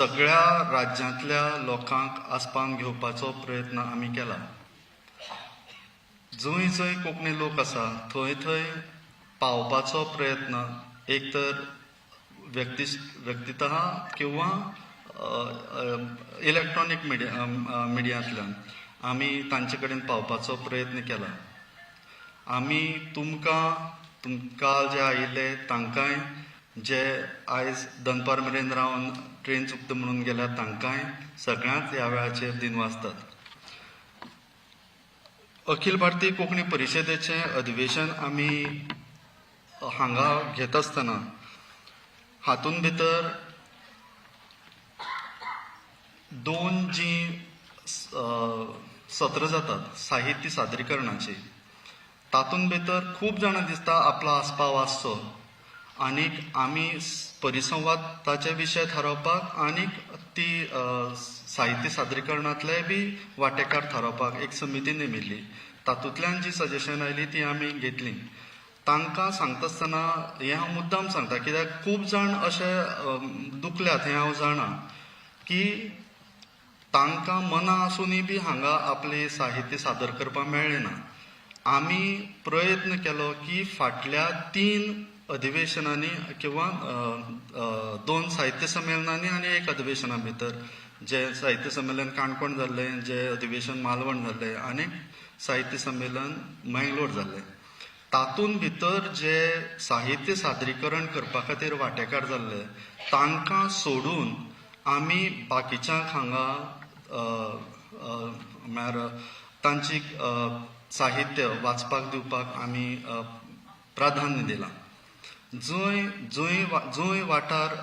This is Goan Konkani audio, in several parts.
सगळ्या राज्यांतल्या लोकांक आसपावन घेवपाचो प्रयत्न आमी केला. जंय जंय कोंकणी लोक आसा थंय थंय पावपाचो प्रयत्न एक तर व्यक्ती व्यक्तितः किंवा इलेक्ट्रॉनीक मिडियांतल्यान आमी तांचे कडेन पावपाचो प्रयत्न केला. आमी तुमकां काल जे आयिल्ले तांकांय, जे आयज दनपार मेरेन रावन ट्रेन चुकता म्हणून गेल्यात तांकांय सगळ्यांक ह्या वेळाचेर दिनवासतात. अखिल भारतीय कोंकणी परिशदेचें अधिवेशन आमी हांगा घेत आसतना हातूंत भितर दोन जीं सत्रां जातात साहित्य सादरीकरणाची, तातूंत भितर खूब जाणां दिसता आपलो आस्पाव आसचो आनीक आमी परिसंवाद ताचे विशय थारावपाक आनीक ती साहित्य सादरीकरणांतलेय बी वांटेकार थारावपाक एक समिती नेमिल्ली. तातूंतल्यान जी सजेशन आयली ती आमी घेतली. तांकां सांगता आसतना हें हांव मुद्दाम सांगता कित्याक खूब जाण अशे दुखल्यात हें हांव जाणा की तांकां मना आसुनूय बी हांगा आपलें साहित्य सादर करपाक मेळ्ळें ना. आमी प्रयत्न केलो की फाटल्या 3 अधिवेशनांनी किंवा 2 साहित्य संमेलनांनी आनी एक अधिवेशना भितर, जे साहित्य संमेलन काणकोण जाल्लें, जे अधिवेशन मालवण जाल्लें आनी साहित्य संमेलन मंगलोर जाल्लें, तातूंत भितर जे साहित्य सादरीकरण करपा खातीर वांटेकार जाल्ले तांकां सोडून आमी बाकीच्यांक हांगा म्हळ्यार तांची साहित्य वाचपाक दिवपाक आमी प्राधान्य दिलां. जंय जंय जंय वाठार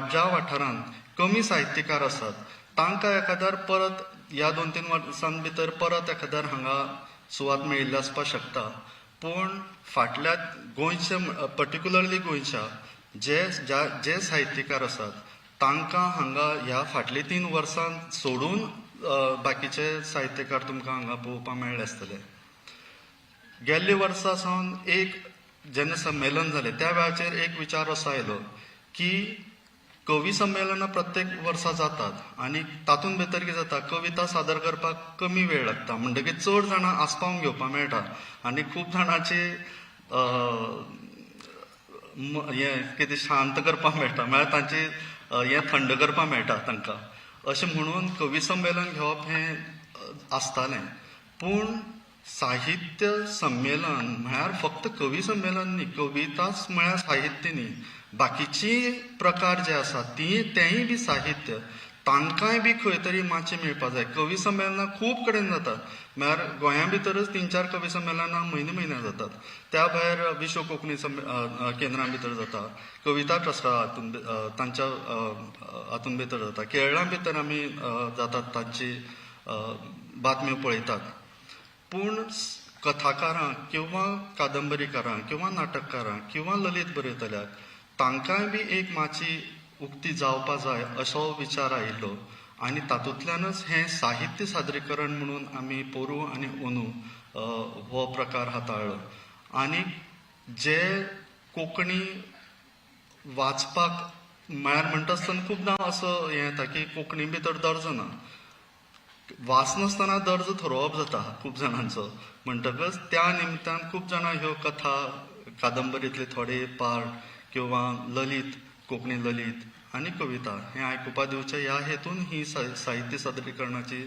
ज्या वाठारांत कमी साहित्यकार आसात तांकां एखाद्यार परत ह्या 2-3 वर्सां भितर परत एखाद्यार हांगा सुवात मेळिल्ली आसपाक शकता. पूण फाटल्या गोंयच्या पर्टिक्युलरली गोंयच्या जे जे साहित्यकार आसात तांकां हांगा ह्या फाटली 3 वर्सां सोडून बाकीचे साहित्यकार तुमकां हांगा पळोवपाक मेळ्ळे आसतले. गेल्ले वर्सा सावन एक जेन्ना संमेलन जालें त्या वेळाचेर एक विचार असो आयलो की कवी संमेलनां प्रत्येक वर्सा जातात आनी तातूंत भितर कितें जाता, कविता सादर करपाक कमी वेळ लागता म्हणटकीर चड जाणां आस्पावन घेवपाक मेळटा आनी खूब जाणांची हें कितें शांत करपाक मेळटा, म्हळ्यार तांची हें थंड करपाक मेळटा तांकां. अशें म्हणून कवी संमेलन घेवप हें आसतालें. पूण साहित्य संमेलन म्हळ्यार फक्त कवी संमेलन न्ही, कविताच म्हळ्यार साहित्य न्ही, बाकीची प्रकार जे आसा ती तेंय बी साहित्य, तांकांय बी खंय तरी माची मेळपा जाय. कवी संमेलनां खूब कडेन जातात, म्हळ्यार गोंया भितरच 3-4 कवी संमेलनां म्हयने म्हयन्या जातात, त्या भायर विश्व कोंकणी केंद्रां भितर जाता, कविता ट्रस्टा हातून तांच्या हातून भितर जाता, केरळा भितर आमी जातात तांची बातम्यो पळयतात. पूण कथाकारांक किंवा कादंबरीकारांक किंवा नाटककारांक किंवा ललित बरयतल्याक तांकांय बी एक माची उक्ती जावपा जाय असो विचार आयिल्लो आनी तातूंतल्यानच हें साहित्य सादरीकरण म्हणून आमी पोरूं आनी अंदू हो प्रकार हाताळ्ळो. आनी जे कोंकणी वाचपाक म्हळ्यार म्हणटा आसतना खुबदां असो हें येता की कोंकणी भितर दर्जो ना, वाचनासतना दर्जो थरोवप जाता खूब जाणांचो, म्हणटकच त्या निमतान खूब जाणां ह्यो कथा कादंबरीतले थोडे पार्ट किंवा ललित कोंकणी ललित आनी कविता हें आयकुपा दिवचें ह्या हेतून ही साहित्य सादरीकरणाची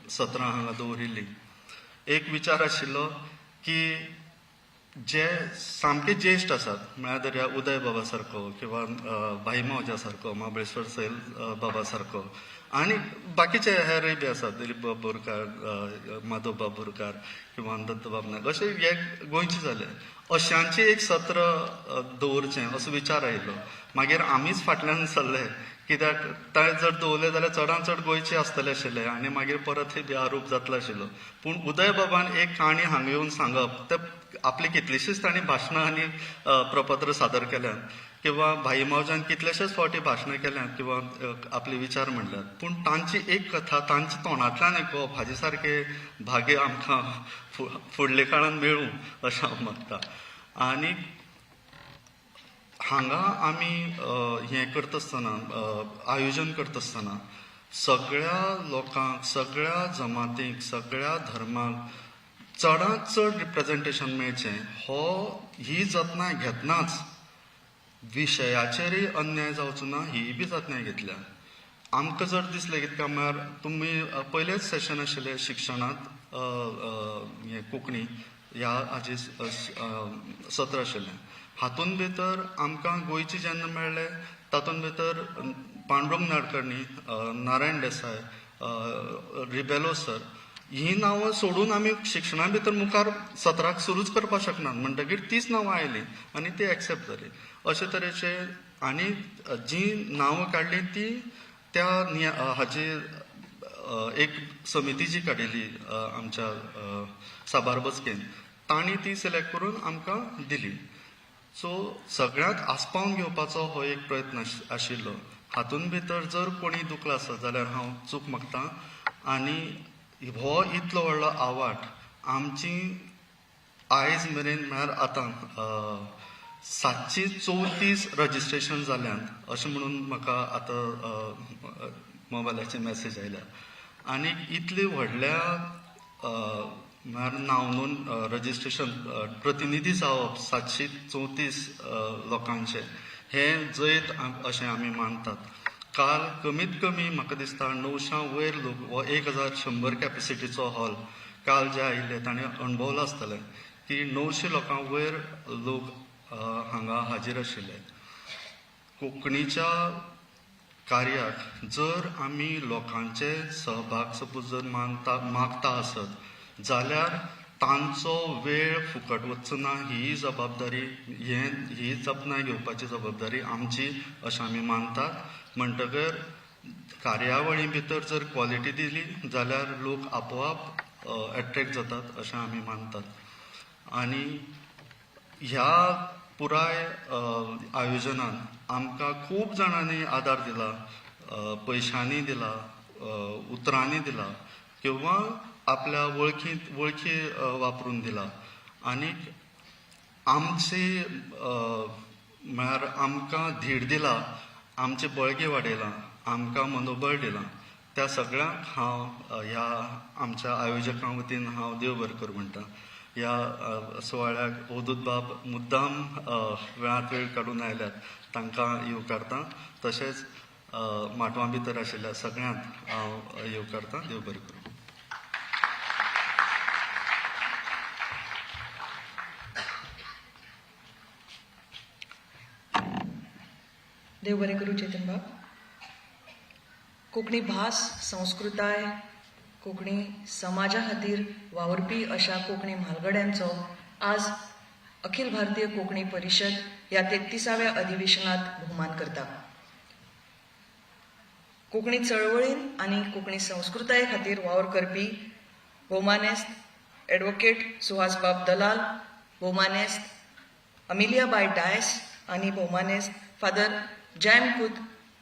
सत्रां हांगा दवरिल्ली. एक विचार आशिल्लो की जे सामके ज्येश्ठ आसात म्हळ्यार दर्या उदय बाबा सारको किंवा भाई मावज्या सारको, महाबळेश्वर सैल बाबा सारको आनी बाकीचे हेरय बी आसात, दिलीप बाब बोरकार, माधव बाब बोरकार किंवा दत्तबाब नायक, अशे हे गोंयचे जाले, अशांचे एक सत्र दवरचें असो विचार आयिल्लो. मागीर आमीच फाटल्यान सरले कित्याक ते जर दवरले जाल्यार चडान चड गोंयचे आसतले आशिल्ले आनी मागीर परत बी आरोप जातलो आशिल्लो. पूण उदय बाबान एक काणी हांगा येवन सांगप, ते आपली कितलीशीच तांणी भाशणां आनी प्रपत्र सादर केल्यात किंवा भाई मावज्यान कितलेशेच फावटी भाशणां केल्यात किंवा आपले विचार म्हणल्यात, पूण तांची एक कथा तांच्या तोंडांतल्यान आयकुवप हाजे सारकें भाग्य आमकां फुडल्या काळान मेळूं अशें हांव मागता. आनी हांगा आमी हें करता आसतना, आयोजन करता आसतना सगळ्या लोकांक, सगळ्या जमातींक, सगळ्या धर्मांक चडांत चड रिप्रेजेंटेशन मेळचें हो ही जतनाय घेतनाच विशयाचेरय अन्याय जावचो ना ही बी जतनाय घेतल्या. आमकां जर दिसलें कितें काय म्हळ्यार तुमी पयलेच सेशन आशिल्लें शिक्षणांत हें कोंकणी ह्या हाजे सत्र आशिल्लें. हातूंत भितर आमकां गोंयचे जेन्ना मेळ्ळे तातूंत भितर पांडुरंग नाडकर्णी, नारायण देसाय, रिबेलो सर ही नांवां सोडून आमी शिक्षणा भितर मुखार सत्राक सुरूच करपाक शकनात. म्हणटकीर तीच नांवां आयलीं आनी ती एक्सेप्ट जाली. अशे तरेचे आनी जीं नांवां काडलीं ती त्या हाजे एक समिती जी काडिल्ली आमच्या साबार बसकेन तांणी ती सिलेक्ट करून आमकां दिली. सो सगळ्यांत आस्पावन घेवपाचो हो एक प्रयत्न आशिल्लो. हातूंत भितर जर कोणी दुखला आसत जाल्यार हांव चूक मागता. आनी हो इतलो व्हडलो आवाठ आमची आयज मेरेन म्हळ्यार आतां 734 रजिस्ट्रेशन जाल्यांत अशें म्हणून म्हाका आतां मोबायलाचेर मॅसेज आयल्या. आनी इतले व्हडल्या म्हळ्यार नांव नोंद रजिस्ट्रेशन प्रतिनिधी जावप 734 लोकांचें हें जैत अशें आमी मानतात. काल कमीत कमी म्हाका दिसता 900 वयर लोक, हो 1100 कॅपेसिटीचो हॉल काल जे आयिल्ले ताणें अणभवलां आसतलें की 900 लोकां वयर लोक हांगा हाजीर आशिल्ले. कोंकणीच्या कार्याक जर आमी लोकांचे सहभाग सपोज जर मागता आसत जाल्यार तांचो वेळ फुकट वचचो ना ही जबाबदारी, ही जतनाय घेवपाची जबाबदारी आमची अशें आमी मानतात. म्हणटकर कार्यावळी भितर जर क्वॉलिटी दिली जाल्यार लोक आपोआप एट्रेक्ट जातात अशें आमी मानतात. आनी ह्या पुराय आयोजनान आमकां खूब जाणांनी आदार दिला, पयशांनी दिला, उतरांनी दिला किंवा आपल्या वळखी वापरून दिला. आनी आमची म्हळ्यार आमकां धीर दिला, आमचें बळगें वाडयलां, आमकां मनोबळ दिलां. त्या सगळ्यांक हांव ह्या आमच्या आयोजकां वतीन हांव देव बरें करूं म्हणटा. ह्या सुवाळ्याक अवधूत बाब मुद्दाम वेळांत वेळ काडून आयल्यात तांकां येवकारता. तशेंच माटवां भितर आशिल्ल्या सगळ्यांक हांव येवकारता. देव बरें करूं. देव बरें करूं चेतन बाब. कोंकणी भास, संस्कृताय, कोंकणी समाजा खातीर वावुरपी अशा कोंकणी म्हालगड्यांचो आज अखिल भारतीय कोंकणी परिशद ह्या 33व्या अधिवेशनात भोवमान करता. कोंकणी चळवळीन आनी कोंकणी संस्कृताये खातीर वावर करपी भोवमानेस्त एडवोकेट सुहासबाब दलाल, भोवमानेस्त अमिलियाबाय डायस आनी भोवमानेस्त फादर जॅम कुत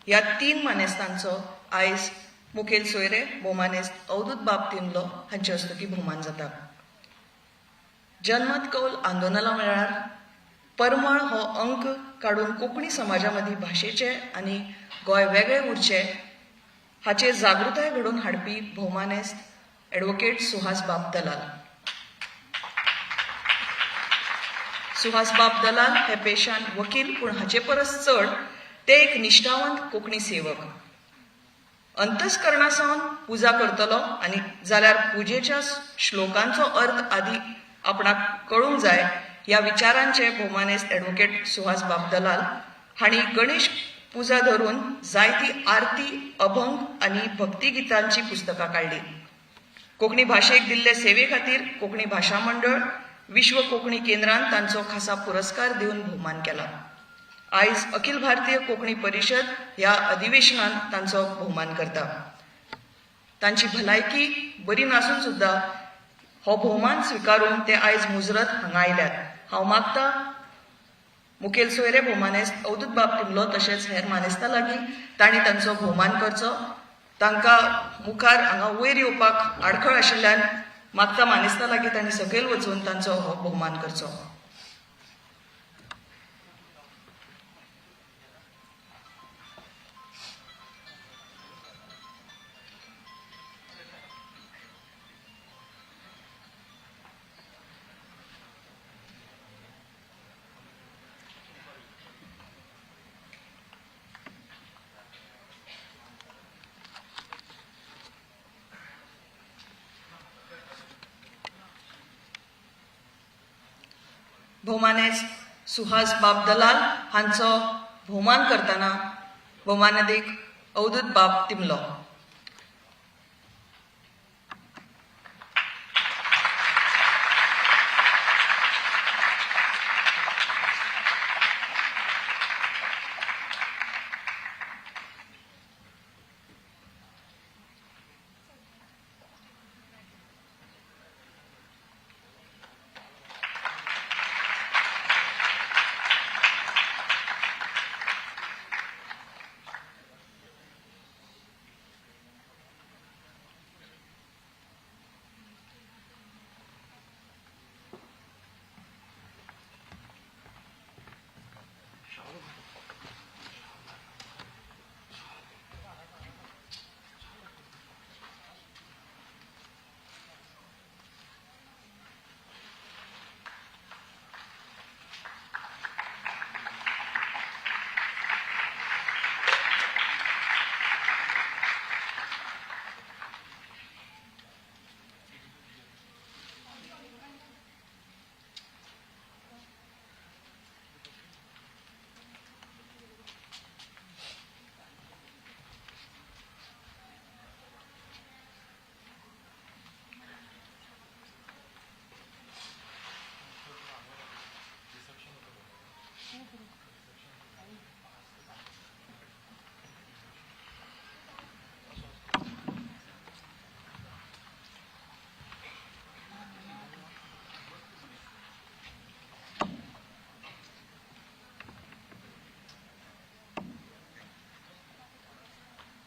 ह्या 3 मानेस्तांचो आयज मुखेल सोयरे भोवमानेस्त अवधूत बाब तिनलो हांचे हस्तुकी भोवमान जाता. जनमत कौल आंदोलना वेळार परमळ हो अंक काडून कोंकणी समाजा मदीं भाशेचे आनी गोंय वेगळें उरचें हाचेर जागृताय घडोवन हाडपी भोवमानेस्त एडवोकेट सुहास बाब दलाल. सुहास बाब दलाल हे पेशान वकील, पूण हाचे परस चड ते एक निश्ठावंत कोंकणी सेवक. अंतस्करणा सावन पुजा करतलो आनी जाल्यार पुजेच्या श्लोकांचो अर्थ आदी आपणाक कळूंक जाय ह्या विचारांचे भोवमानेस्त एडवोकेट सुहास बाब दलाल हांणी गणेश पुजा धरून जायती आरती, अभंग आनी भक्तिगितांची पुस्तकां काडली. कोंकणी भाशेक दिल्ले सेवे खातीर कोंकणी भाशा मंडळ, विश्व कोंकणी केंद्रान तांचो खासा पुरस्कार दिवन भोवमान केला. आयज अखिल भारतीय कोंकणी परिशद ह्या अधिवेशनान तांचो भोवमान करता. तांची भलायकी बरी नासून सुद्दां हो भोवमान स्विकारून ते आयज मुजरत हांगा आयल्यात. हांव मागता मुखेल सोयरे भोवमानेस्त अवधूत बाब तिमलो तशेंच हेर मानेस्तां लागीं तांणी तांचो भोवमान करचो. तांकां मुखार हांगा वयर येवपाक आडखळ आशिल्ल्यान मागता मानेस्तां लागीं तांणी सकयल वचून तांचो हो भोवमान करचो. भोवमानेस्त सुहास बाब दलाल हांचो भोवमान करतना भोवमानादीक अवधूत बाब तिमलो.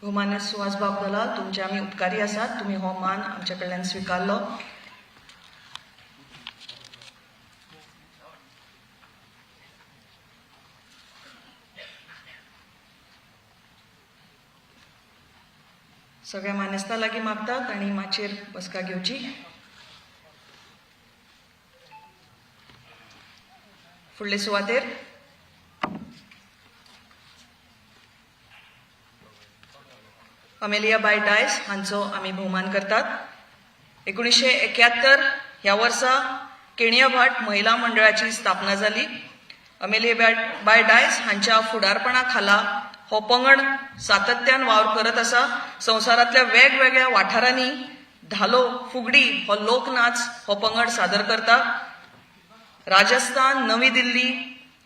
भोवमानेस्त सुहास बाब दलाल, तुमचे आमी उपकारी आसात. तुमी हो मान आमच्या कडल्यान स्विकारलो. सगळ्या मानेस्ता लागीं मागता तांणी माचयेर बसका घेवची. फुडले सुवातेर अमेलिया बाय डायस हांचो आमी भोवमान करतात. 1971 ह्या वर्सा केणयाभाट महिला मंडळाची स्थापना जाली. अमेलिया बाय डायस हांच्या फुडारपणा खाला हो पंगड सातत्यान वावर करत आसा. संवसारांतल्या वेगवेगळ्या वाठारांनी धालो, फुगडी हो लोकनाच हो पंगड सादर करता. राजस्थान, नवी दिल्ली,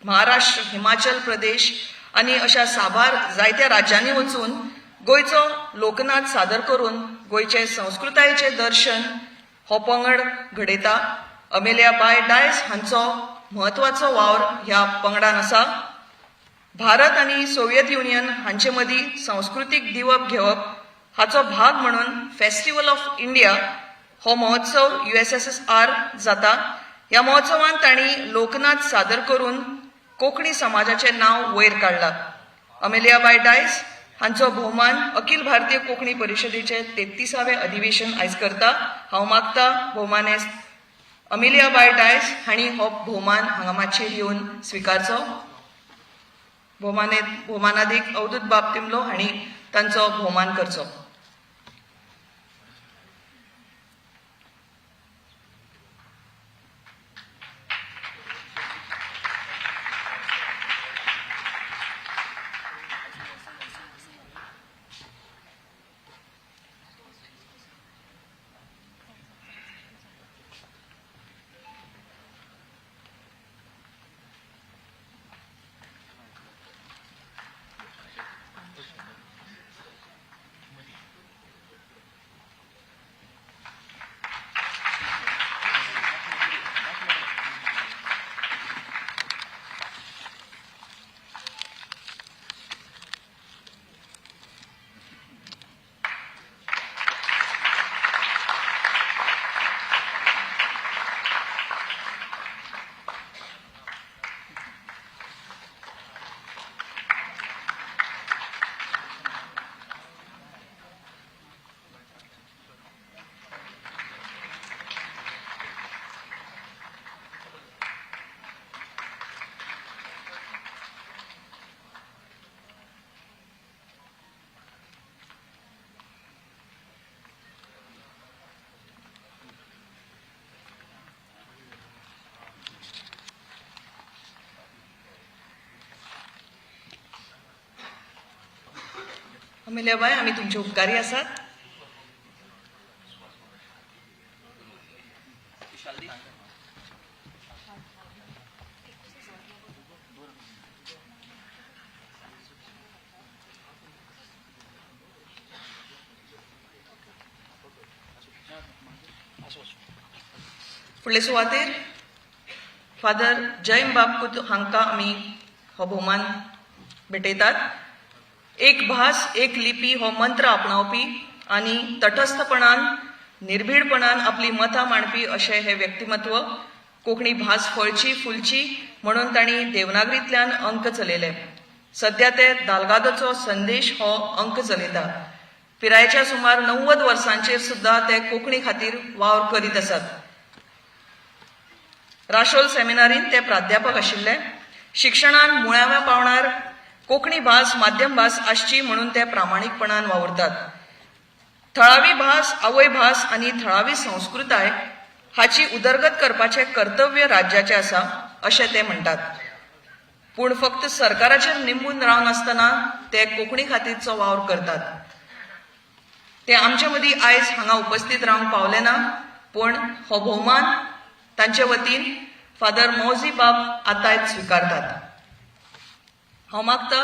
महाराष्ट्र, हिमाचल प्रदेश आनी अशा साबार जायत्या राज्यांनी वचून गोंयचो लोकनाच सादर करून गोंयचे संस्कृतायेचें दर्शन हो पंगड घडयता. अमेलिया बाय डायस हांचो म्हत्वाचो वावर ह्या पंगडान आसा. भारत आनी सोवियत युनियन हांचे मदीं संस्कृतीक दिवप घेवप हाचो भाग म्हणून फेस्टिवल ऑफ इंडिया हो महोत्सव USSR जाता. ह्या महोत्सवांत तांणी लोकनाच सादर करून कोंकणी समाजाचें नांव वयर काडलां. अमेलिया बाय डायस हांचो भोवमान अखिल भारतीय कोंकणी परिशदेचे 33वें अधिवेशन आयज करता. हांव मागता भोवमानेस्त अमेलिया बाय डायस हांणी हो भोवमान हांगा माचयेर येवन स्विकारचो. भोवमानादीक अवधूत बाब तिमलो हांणी तांचो भोवमान करचो. अमेलियाबाय, आमी तुमचे उपकारी आसात. फुडले सुवातेर फादर जैम बाब कुत हांकां आमी हो भोवमान भेटयतात. एक भास एक लिपी हो मंत्र आपणावपी आनी तटस्थपणान निर्भीडपणान आपली मतां मांडपी अशें हें व्यक्तिमत्व. कोंकणी भास फळची फुलची म्हणून तांणी देवनागरींतल्यान अंक चलयले. सद्या ते दाल्गादोचो संदेश हो अंक चलयता. पिरायेच्या सुमार 90 वर्सांचेर सुद्दां ते कोंकणी खातीर वावर करीत आसात. राशोल सेमिनारीन ते प्राध्यापक आशिल्ले. शिक्षणान मुळाव्या पावणार कोंकणी भास माध्यम भास आसची म्हणून ते प्रामाणीकपणान वावुरतात. थळावी भास, आवय भास आनी थळावी संस्कृताय हाची उदरगत करपाचें कर्तव्य राज्याचें आसा अशें ते म्हणटात. पूण फक्त सरकाराचेर निंबून रावनासतना ते कोंकणी खातीरचो वावर करतात. ते आमचे मदीं आयज हांगा उपस्थित रावंक पावले ना, पूण हो भोवमान तांचे वतीन फादर मौजी बाब आतायत स्विकारतात. हांव मागता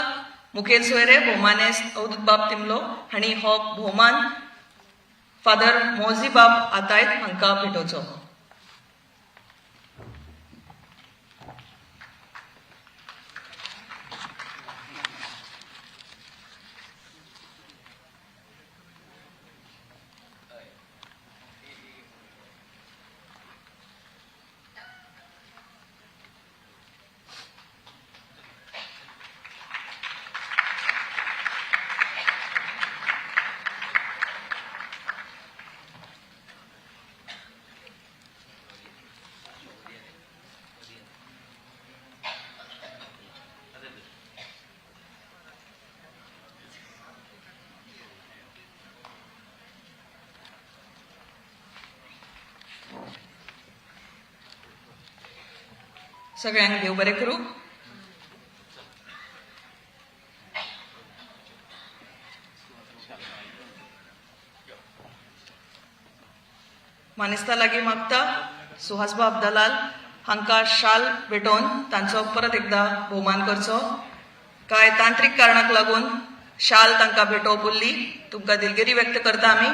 मुखेल सोयरे भोवमानेस्त अवधूत बाब तिमलो हांणी हो भोवमान फादर मौजी बाब आतायत हांकां भेटोवचो. सगळ्यांक देव बरें करूं. मानेस्ता लागीं मागता सुहासबाब दलाल हांकां शाल भेटोवन तांचो परत एकदां भोवमान करचो. कांय तांत्रीक कारणाक लागून शाल तांकां भेटोवप उरली, तुमकां दिलगिरी व्यक्त करता आमी.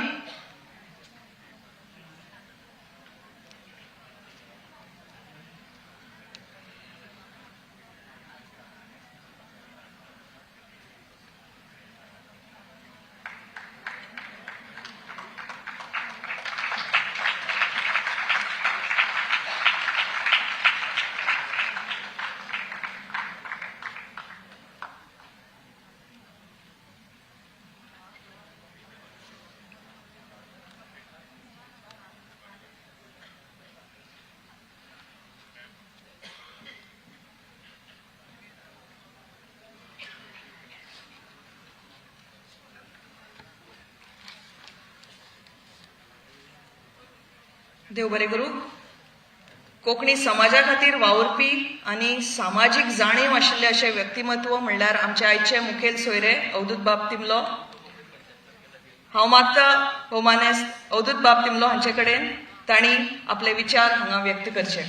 देव बरें करूं. कोंकणी समाजा खातीर वावुरपी आनी सामाजीक जाणीव आशिल्ले अशें व्यक्तिमत्व म्हणल्यार आमचे आयचे मुखेल सोयरे अवधूत बाब तिमलो. हांव मागता भोवमानेस्त अवधूत बाब तिमलो हांचे कडेन तांणी आपले विचार हांगा व्यक्त करचे.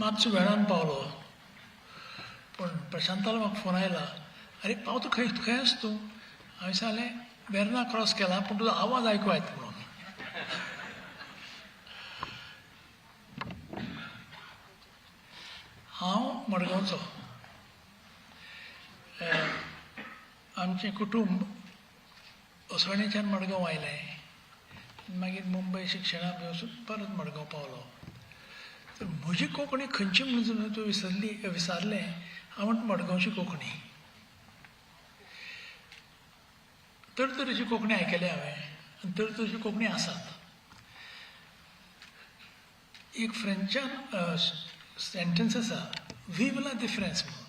मातसो वेळान पावलो, पूण प्रशांतालो म्हाका फोन आयला, आरे पावतो खंय खंय आसा तूं? हांवें सांगलें वेर्ना क्रॉस केला, पूण तुजो आवाज आयकूं येता म्हणून. हांव मडगांवचो. आमचें कुटूंब असोळणेच्यान मडगांव आयलें, मागीर मुंबय शिक्षणाक वचून परत मडगांव पावलो. तर म्हजी कोंकणी खंयची म्हणून तूं विसरलें. हांव म्हणटा मडगांवची कोंकणी. तरतरेची कोंकणी आयकल्या हांवें आनी तरतरेची कोंकणी आसात. एक फ्रेंचान सेंटन्स आसा, व्हीव ला डिफरन्स म्हणून,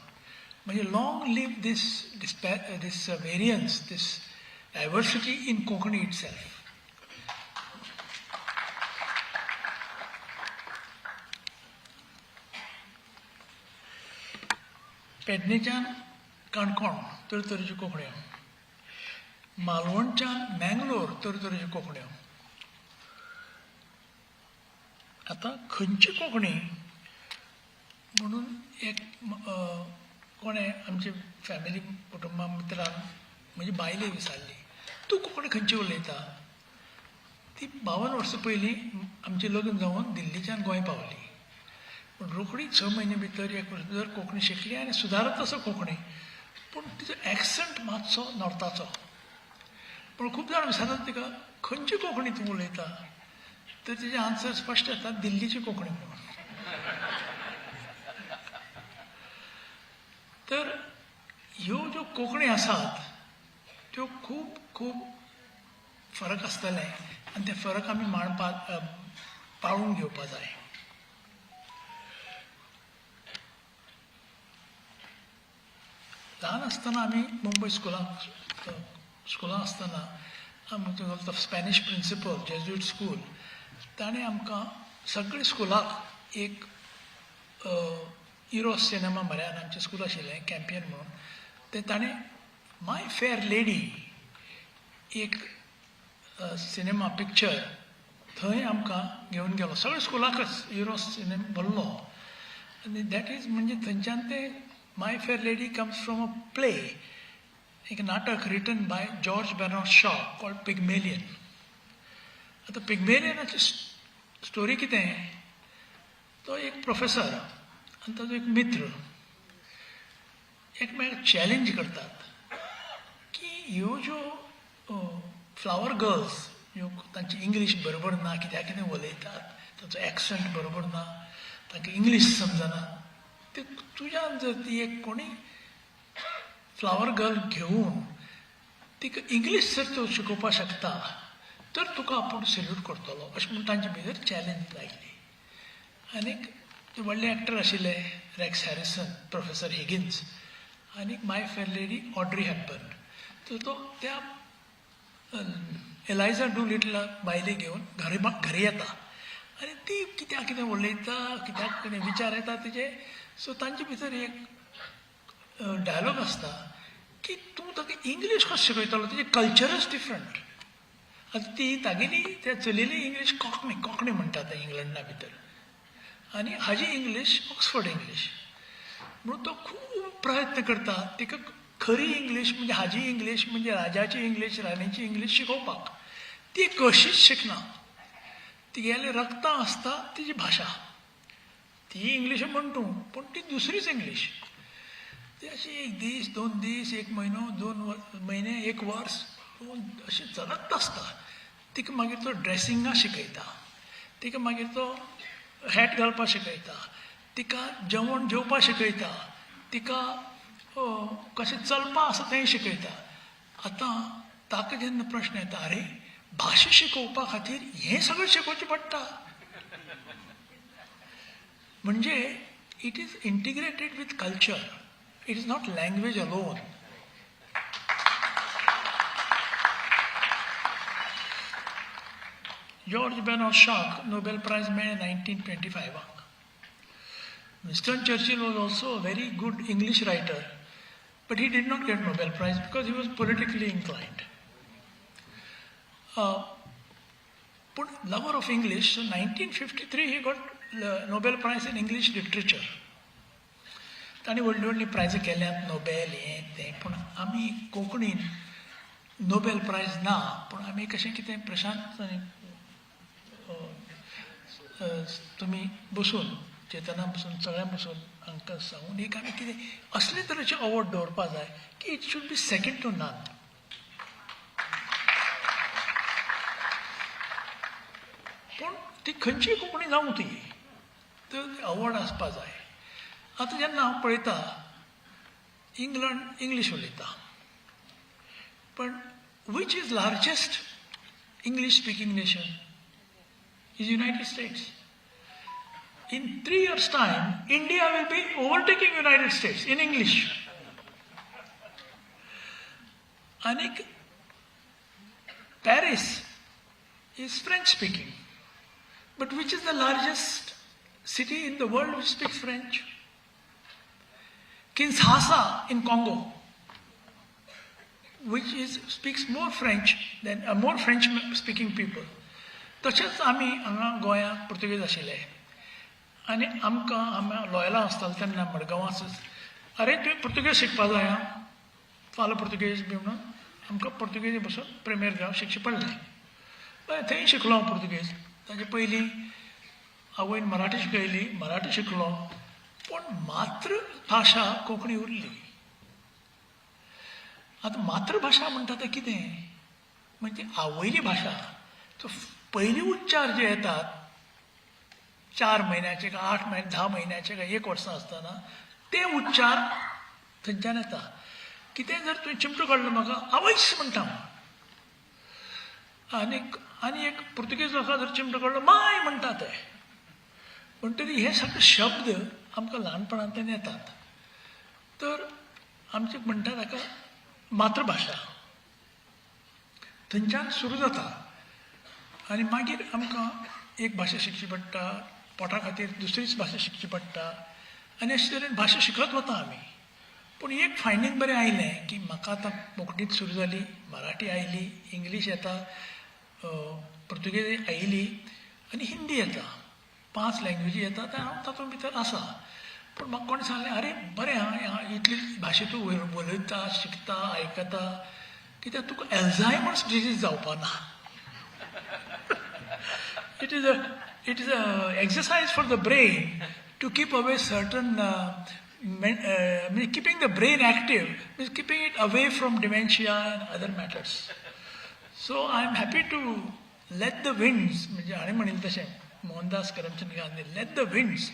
म्हणजे long live this this variance, this diversity in Konkani itself. पेडणेच्यान Canacona तरतरेच्यो कोंकण्यो, मालवणच्यान Mangalore तरतरेच्यो कोंकण्यो. आतां खंयची कोंकणी म्हणून एक कोणें आमची फॅमिली कुटुंबा मित्रान म्हजी बायले विचारली, तूं कोंकणी खंयची उलयता? ती 52 वर्सां पयलीं आमचें लग्न जावन दिल्लीच्यान गोंय पावली, पूण रोखडी 6 म्हयने भितर 1 वर्स भितर कोंकणी शिकली आनी सुदारत आसा कोंकणी, पूण तिचो एक्संट मातसो नॉर्थाचो. पूण खूब जाण विचारतात तिका, खंयची कोंकणी तूं उलयता? तर तिचे आन्सर स्पश्ट येता, दिल्लीची कोंकणी म्हणून. तर ह्यो ज्यो कोंकणी आसात त्यो खूब खूब फरक आसतले आनी ते फरक आमी मांडपाक पाळून घेवपा जाय. ल्हान आसतना आमी मुंबय स्कुलांत आसतना आमचो स्पॅनिश प्रिंसिपल जेज्युईट स्कूल, ताणें आमकां सगळे स्कुलाक एक इरोस सिनेमा म्हऱ्यान आमचें स्कूल आशिल्लें कॅम्पियन म्हणून, तें ताणें माय फेअर लेडी एक सिनेमा पिक्चर थंय आमकां घेवन गेलो. सगळे स्कुलाकच इरोस सिनेमा भरलो आनी that is म्हणजे थंयच्यान तें My Fair Lady comes from a play, एक नाटक written by George Bernard Shaw called Pygmalion. आतां पिग्मेलियनाची स्टोरी कितें, तो एक प्रोफेसर आनी ताजो एक मित्र एकमेकाक चॅलेंज करतात की ह्यो ज्यो फ्लावर गर्ल्स ह्यो तांची इंग्लीश बरोबर ना, कित्याक कितें उलयतात, तांचो एक्संट बरोबर ना, तांकां इंग्लीश समजना, ते तुज्यान जर ती एक कोणी फ्लावर गर्ल घेवन तिका इंग्लीश जर तूं शिकोवपाक शकता तर तुका आपूण सॅल्यूट करतलो, अशें म्हूण तांचे भितर चॅलेंज लायली. आनीक ते व्हडले एक्टर आशिल्ले रॅक्स हॅरिसन, प्रोफेसर हिगिन्स आनी My Fair Lady Audrey Hepburn. तर तो त्या एलायजा do लिटला बायले घेवन घरी येता आनी ती कित्याक कितें उलयता, कित्याक कितें विचार येता तिचे. सो तांचे भितर एक डायलॉग आसता की तूं ताका इंग्लीश कशें शिकयतलो, तिचें कल्चरच डिफरंट. आतां ती तागेली त्या चलयेली इंग्लीश कॉकणी, कॉकणी म्हणटा ते इंग्लंडा भितर, आनी हाजी इंग्लीश ऑक्सफर्ड इंग्लीश. म्हणून तो खूब प्रयत्न करता तिका खरी इंग्लीश म्हणजे हाजी इंग्लीश म्हणजे राजाची इंग्लीश, राणीची इंग्लीश शिकोवपाक. ती कशीच शिकना, तिगेले रक्तां आसता तिजी भाशा, ती इंग्लीश म्हण तूं, पूण ती दुसरीच इंग्लीश. ती अशी 1 दीस 2 दीस 1 म्हयनो 2 म्हयने 1 वर्स अशें चलत आसता. तिका मागीर तो ड्रेसिंगा शिकयता, तिका मागीर तो हॅट घालपाक शिकयता, तिका जेवण जेवपाक शिकयता, तिका कशें चलपाक आसा तेंय शिकयता. आतां ताका जेन्ना प्रश्न येता, अरे भाशा शिकोवपा खातीर हें सगळें शिकोवचें पडटा, म्हणजे it is integrated with culture, it is not language alone. George Bernard shock Nobel prize मेळ्ळें 1925. Winston Churchill was also a very good English writer, but he did not get Nobel Prize because he was politically inclined. But lover of English, so 1953 he got Nobel Prize in English Literature. तांणी व्हडली व्हडली प्रायजां केल्यात, नोबेल हें तें, पूण आमी कोंकणीन नोबेल प्रायज ना, पूण आमी कशें कितें प्रशांत तुमी बसून चेतना बसून सगळ्यां बसून हांकां सांगून एक आमी कितें असले तरेचे अवॉर्ड दवरपा जाय की it should be second to none. पूण ती खंयचीय कोंकणी जावं ती, तर अवॉर्ड आसपा जाय. आतां जेन्ना हांव पळयता इंग्लंड इंग्लीश उलयता, पण which is largest English speaking nation is United States. In 3 years time India will be overtaking United States in English. आनीक Paris is French speaking, but which is the largest city in the world which speaks French? Kinshasa in Congo, which is speaks more French than more French speaking people. तशेंच आमी हांगा गोंयांत पुर्तुगेज आशिल्ले आनी आमकां आमी लॉयला आसताले तेन्ना मडगांवाच, अरे तुवें पुर्तुगेज शिकपा जाय आं, फाल्यां पुर्तुगेज बी म्हणून आमकां पुर्तुगेजी बसून प्रिमेर ग्राव शिकचें पडलें. बरें, थंय शिकलो हांव पुर्तुगेज. ताजे पयलीं आवयन मराठी शिकयली, मराठी शिकलो, पूण मातृभाशा कोंकणी उरली. आतां मातृभाशा म्हणटा तें कितें म्हणजे आवयली भाशा. तो पयली उच्चार जे येतात 4 म्हयन्याचे काय 8 म्हयने 10 म्हयन्याचे काय 1 वर्सां आसतना ते उच्चार थंयच्यान येता. कितें जर तुवें चिमटो काडलो म्हाका आवयस म्हणटा हांव. आनीक आनी एक पुर्तुगेज लोकां जर चिमटो काडलो माय म्हणटा ते. म्हणटरी हे सगळे शब्द आमकां ल्हानपणांतल्यान येतात. तर आमचे म्हणटा ताका मातृभाशा थंयच्यान सुरू जाता आनी मागीर आमकां एक भाशा शिकची पडटा, पोटा खातीर दुसरीच भाशा शिकची पडटा आनी अशे तरेन भाशा शिकत वता आमी. पूण एक फायंडींग बरें आयलें की म्हाका आतां कोंकणीच सुरू जाली, मराठी आयली, इंग्लीश येता, पुर्तुगेज आयली आनी हिंदी येता. 5 लँग्वेजी येता ते हांव तातूंत भितर आसा. पूण म्हाका कोणें सांगलें, अरे बरें आं, इतली भाशा तूं उलयता, शिकता, आयकता, कित्याक तुका एल्झायमर्स डिजीज जावपा ना. It is a exercise for the brain to keep away certain keeping the brain active means keeping it away from dementia and other matters. So I am happy to let the winds, म्हणजे हाणें म्हणिल्लें तशें Mohandas Karamchand Gandhi, let the winds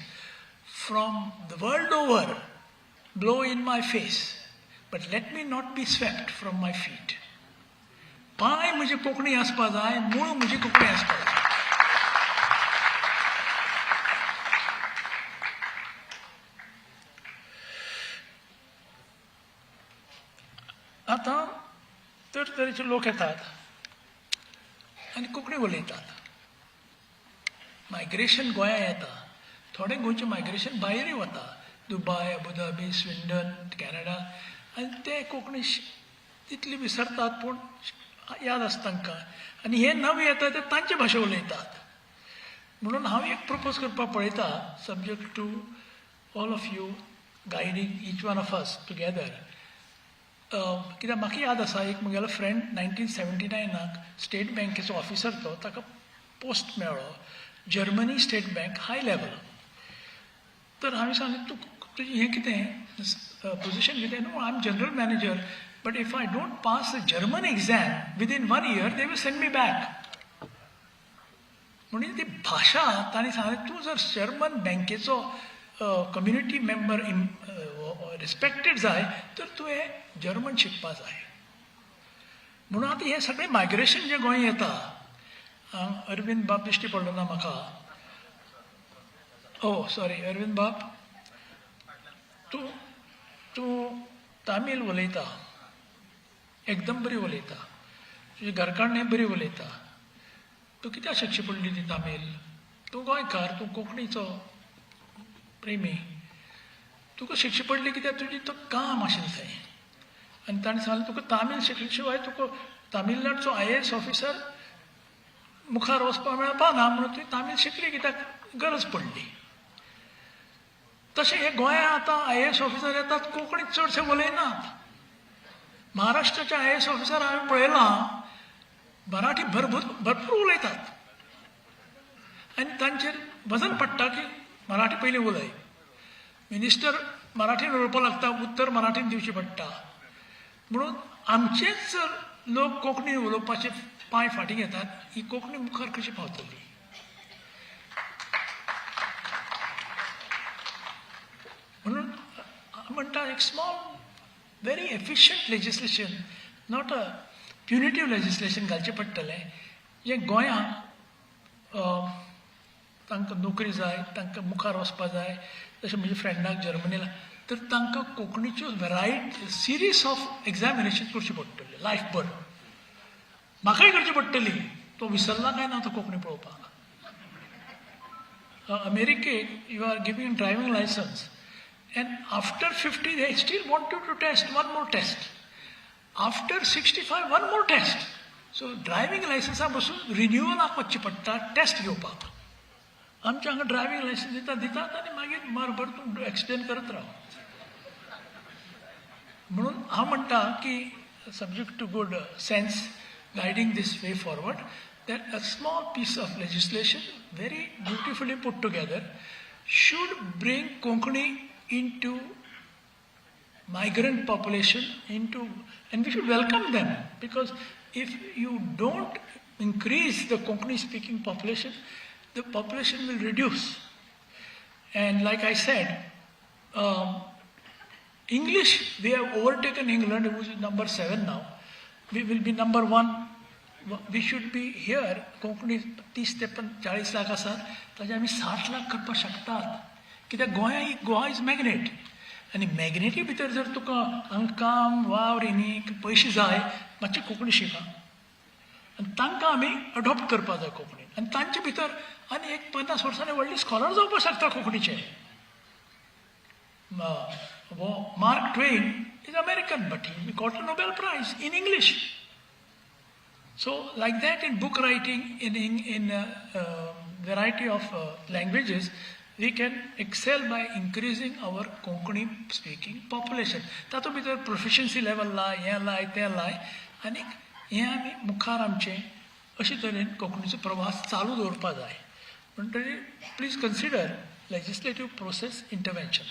from the world over blow in my face, but let me not be swept from my feet. पांय म्हजे कोंकणी आसपा जाय, मूळ म्हजी कोंकणी आसपा जाय. आतां तरेतरेचे लोक येतात आनी कोंकणी उलयतात. मायग्रेशन गोंया येता, थोडे गोंयचें मायग्रेशन भायरूय वता, Dubai, Abu Dhabi, Sweden, Canada, आनी ते कोंकणी तितली विसरतात पूण याद आसता तांकां. आनी हे नवे येता ते तांचे भाशा उलयतात. म्हणून हांव एक प्रपोज करपाक पळयता, subject to all of you guiding each one of us together. कित्याक म्हाका याद आसा, एक म्हगेलो फ्रेंड 1979 स्टेट बँकेचो ऑफिसर, तो ताका पोस्ट मेळ्ळो Germany state bank high level. तर हांवें सांगलें, तूं तुजें हें कितें पोजिशन कितें? No, I am general manager, but if I don't pass the German exam within 1 year they will send me back. म्हणून ती भाशा तांणी सांगलें, तूं जर जर्मन बँकेचो कम्युनिटी मेंबर रिस्पेक्टेड जाय तर तुवें जर्मन शिकपा जाय. म्हणून आतां हें सगळें मायग्रेशन जें गोंय येता, अरविंद बाब दिश्टी पडलो ना म्हाका, ओ सॉरी अरविंद बाब, तूं तूं तामील उलयता, एकदम बरी उलयता, तुजी घरकान्नय बरी उलयता, तूं कित्याक शिकची पडली ती तामील? तूं गोंयकार, तूं कोंकणीचो प्रेमी, तुका शिकची पडली कित्याक तुजी तो काम आशिल्लें थंय. आनी ताणें सांगलें, तुका तामील शिकले शिवाय तुका तामिळनाडचो IAS officer मुखार वचपाक मेळपा ना, म्हणून तुवें तामील शिकली कित्याक गरज पडली. तशें हे गोंयांत आतां IAS officer येतात, कोंकणीत चडशे उलयनात. महाराष्ट्राचे IAS officer हांवें पळयलां, मराठी भरपूर भरपूर उलयतात आनी तांचेर वजन पडटा की मराठी पयलीं उलय. मिनिस्टर मराठीन उलोवपाक लागता, उत्तर मराठीन दिवचें पडटा. म्हणून आमचेच लोक कोंकणी उलोवपाचे पांय फाटीं घेतात, ही कोंकणी मुखार कशी पावतली? म्हणून म्हणटा एक small Very efficient legislation, not a punitive legislation घालचें पडटलें जें गोंयांक तांकां नोकरी जाय, तांकां मुखार वचपा जाय. तशें म्हज्या फ्रेंडाक जर्मनीला तर तांकां कोंकणीच्यो वेरायटी सिरीज ऑफ एग्जामिनेशन करची पडटली लायफभर. म्हाकाय करची पडटली, तो विसरला काय ना तो कोंकणी पळोवपाक. अमेरिकेक you are giving driving licence and after 50 they still want you to test one more test, after 65 one more test. So driving लायसन्सा बसून रिन्युअलाक वचचें पडटा टेस्ट घेवपाक. आमच्या हांगा ड्रायव्हींग लायसन्स दिता दितात आनी मागीर मरभर तूं एक्सिडेंट करत राव. म्हणून हांव म्हणटा की subject to good sense guiding this way forward, that a small piece of legislation very beautifully put together should bring Konkani into migrant population into, and we should welcome them, because if you don't increase the Konkani speaking population, the population will reduce. And like I said, English, we have overtaken England, who is number 7 now. We will be number 1. We should be here. Konkani 30 ते 40 लाख आसात, ताजे आमी 60 लाख करपाक शकतात. कित्याक गोंया गोवा is magnet, आनी मॅग्नेटी भितर जर तुका हांगा काम वावर न्ही पयशे जाय, मातशें कोंकणी शिका आनी तांकां आमी अडॉप्ट करपाक जाय कोंकणीन. आनी तांचे भितर आनी एक 50 वर्सांनी व्हडली स्कॉलर जावपाक शकता कोंकणीचे. Mark Twain is American, but he got a Nobel Prize in English. So like that in book writing, in variety of languages, we can excel by increasing our Konkani speaking population. तातूंत भितर प्रोफिशियन्सी लेवल लाय, हें लाय, तें लाय, आनी हें आमी मुखार आमचें अशे तरेन कोंकणीचो प्रवास चालू दवरपा जाय. म्हणटकीर please consider legislative process intervention.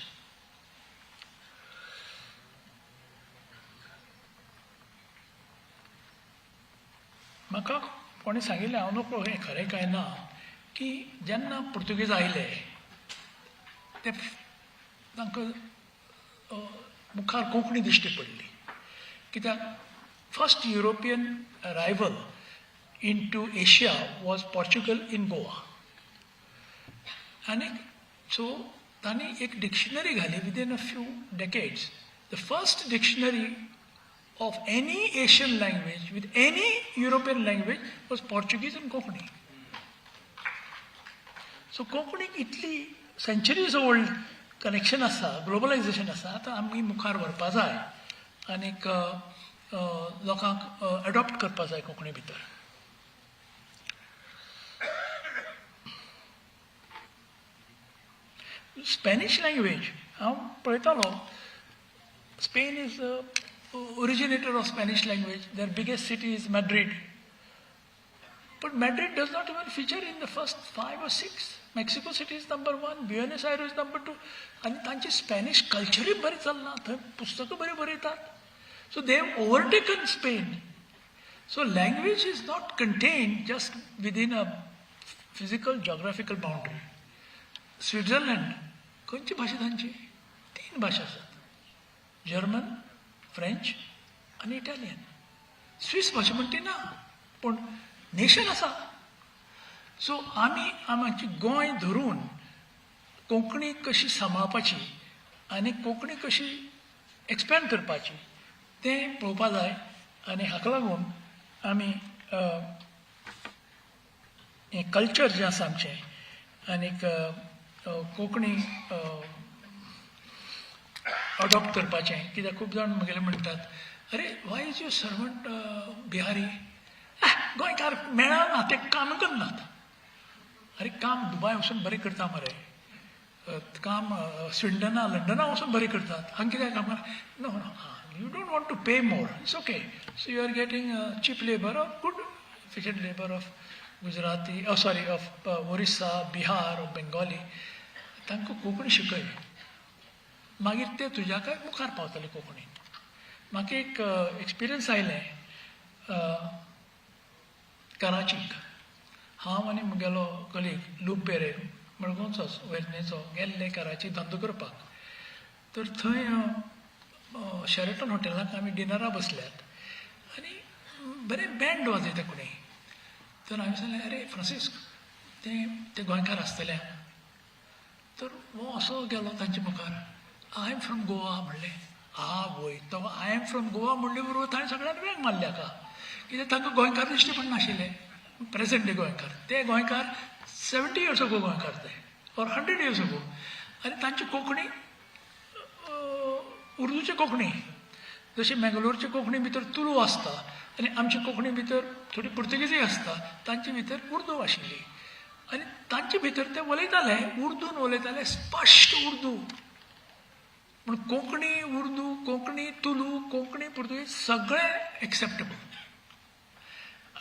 म्हाका कोणें सांगिल्लें, हांव नको हें खरें काय ना, की जेन्ना पुर्तुगेज आयले ते तांकां मुखार कोंकणी दिश्टी पडली. कित्याक first European arrival into Asia was Portugal in Goa. आनी सो तांणी एक डिक्शनरी घाली within a few decades. The first dictionary of any Asian language with any European language was Portuguese and Konkani. So Konkani इतली सेंचुरीज ओल्ड कनेक्शन आसा, ग्लोबलायजेशन आसा, आतां आमी मुखार व्हरपा जाय आनीक लोकांक एडॉप्ट करपा जाय कोंकणी भितर. स्पॅनिश लँग्वेज हांव पळयतालो, Spain is originator of Spanish language. Their biggest city is Madrid. But Madrid does not even feature in the first 5 or 6. Mexico City is number 1, Buenos Aires is number 2. आनी तांची स्पॅनिश कल्चरूय बरें चल्लां, थंय पुस्तकां बरीं बरयतात. So they have overtaken Spain. So language is not contained just within a physical geographical boundary. Switzerland खंयची भाशा तांची? 3 भाशा आसात, जर्मन, फ्रेंच आनी इटालियन. स्विस भाशा म्हणटी ना, पूण नेशन आसा. सो आमी आमची गोंय धरून कोंकणी कशी सांबाळपाची आनी कोंकणी कशी एक्सपेंड करपाची तें पळोवपा जाय. आनी हाका लागून आमी हें कल्चर जें आसा आमचें आनीक कोंकणी अडॉप्ट करपाचें. कित्याक खूब जाण म्हगेले म्हणटात, अरे why is your servant Bihari? गोंयकार मेळना, ते काम करनात. अरे काम दुबाय वचून बरें करता मरे, काम स्विंडना लंडना वचून बरें करतात, हांगा कित्याक काम? No no, you don't want to pay more, it's okay. So you are getting cheap labour or good efficient labour of Gujarati, sorry, of Orissa, Bihar, of Bengali. तांकां कोंकणी शिकय, मागीर ते तुज्या काय मुखार पावतले कोंकणीन. म्हाका एक एक्सपिरियन्स आयलें कराचीक. हांव आनी म्हगेलो कलीग लूप पेरेर, मडगांवचोच, वेर्णेचो, गेल्ले कराची धंदो करपाक. तर थंय शेरेटन हॉटेलाक आमी डिनरा बसल्यात आनी बरें बँड वाजयता कोणी. तर हांवें सांगलें, अरे फ्रांसिस्क, ते गोंयकार आसतले. तर हो असो गेलो तांचे मुखार, I am from Goa म्हणलें. आवय, तो I am from Goa म्हणले बरोबर ताणें सगळ्यांनी वेंग मारली हाका, कित्याक तांकां गोंयकार दिश्टी पडनाशिल्ले, प्रेजेंट डे गोंयकार. ते गोंयकार 70 इयर्स अगो गोंयकार ते, ऑर 100 इयर्स अगो. आनी तांची कोंकणी उर्दूची कोंकणी, जशी मेंगलोरची कोंकणी भितर तुलू आसता आनी आमची कोंकणी भितर थोडी पुर्तुगेजूय आसता, तांचे भितर उर्दू आशिल्ली. आनी तांचे भितर ते उलयताले, उर्दून उलयताले, स्पश्ट उर्दू. पूण कोंकणी उर्दू, कोंकणी तुलू, कोंकणी पुर्तुगेज सगळें एक्सेप्टेबल.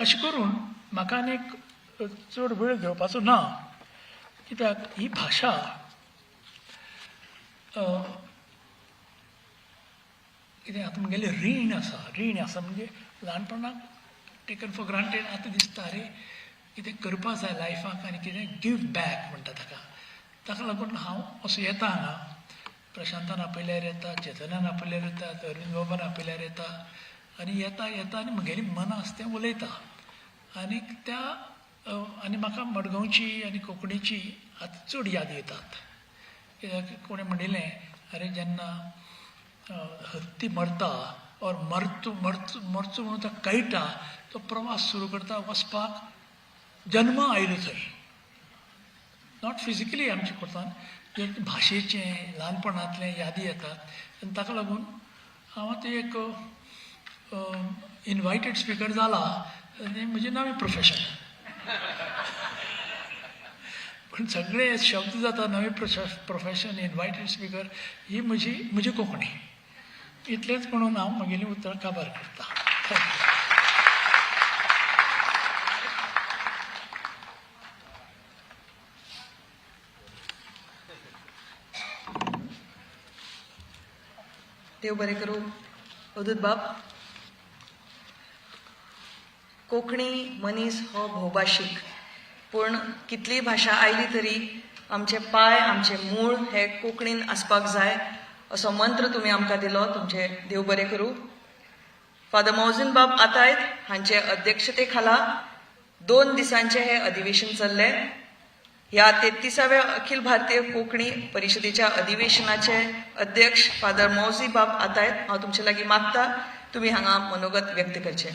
अशें करून म्हाका आनीक चड वेळ घेवपाचो ना, कित्याक ही भाशा कितें आतां म्हगेलें रीण आसा. रीण आसा म्हणजे ल्हानपणाक टेकन फॉर ग्रांटेड. आतां दिसता अरे कितें करपा जाय लायफाक आनी कितें गिव बॅक म्हणटा ताका. ताका लागून हांव असो येता हांगा, प्रशांतान आपयल्यार येता, चेतनान आपयल्यार येता, अरविंद बाबान आपयल्यार येता, आनी येता येता आनी म्हगेली मनां आसा तें उलयता. आनी त्या आनी म्हाका मडगांवची आनी कोंकणीची आतां चड याद येतात. कित्याक कोणें म्हणिल्लें, अरे जेन्ना हत्ती मरता ऑर मरचो मरचो मरचो म्हणून ताका कळटा, तो प्रवास सुरू करता वचपाक, जन्म आयलो थंय, not physically आमच्या कोर्तान, भाशेचें ल्हानपणांतलें यादी येतात. आनी ताका लागून हांव आतां एक इनवायटेड स्पिकर जाला, आनी म्हजें नवें प्रोफेशन. पूण सगळे शब्द जाता नवें प्रोफेशन, इनवायटेड स्पिकर, ही म्हजी कोंकणी. इतलेंच म्हणून हांव म्हगेलीं उतरां काबार करता. Thank you. देव बरें करूं अवधूत बाब. कोंकणी मनीस हो भोवभाशीक, पूण कितलीय भाशा आयली तरी आमचे पांय, आमचे मूळ हे कोंकणीन आसपाक जाय असो मंत्र तुमी आमकां दिलो. तुमचे देव बरें करूं. फादर मौजिन बाब आतायत हांचे अध्यक्षते खाला 2 दिसांचे हे अधिवेशन चल्ले. ह्या 33व्या अखिल भारतीय कोंकणी परिशदेच्या अधिवेशनाचे अध्यक्ष फादर मौजी बाब आतायत, हांव तुमचे लागीं मागता तुमी हांगा मनोगत व्यक्त करचें.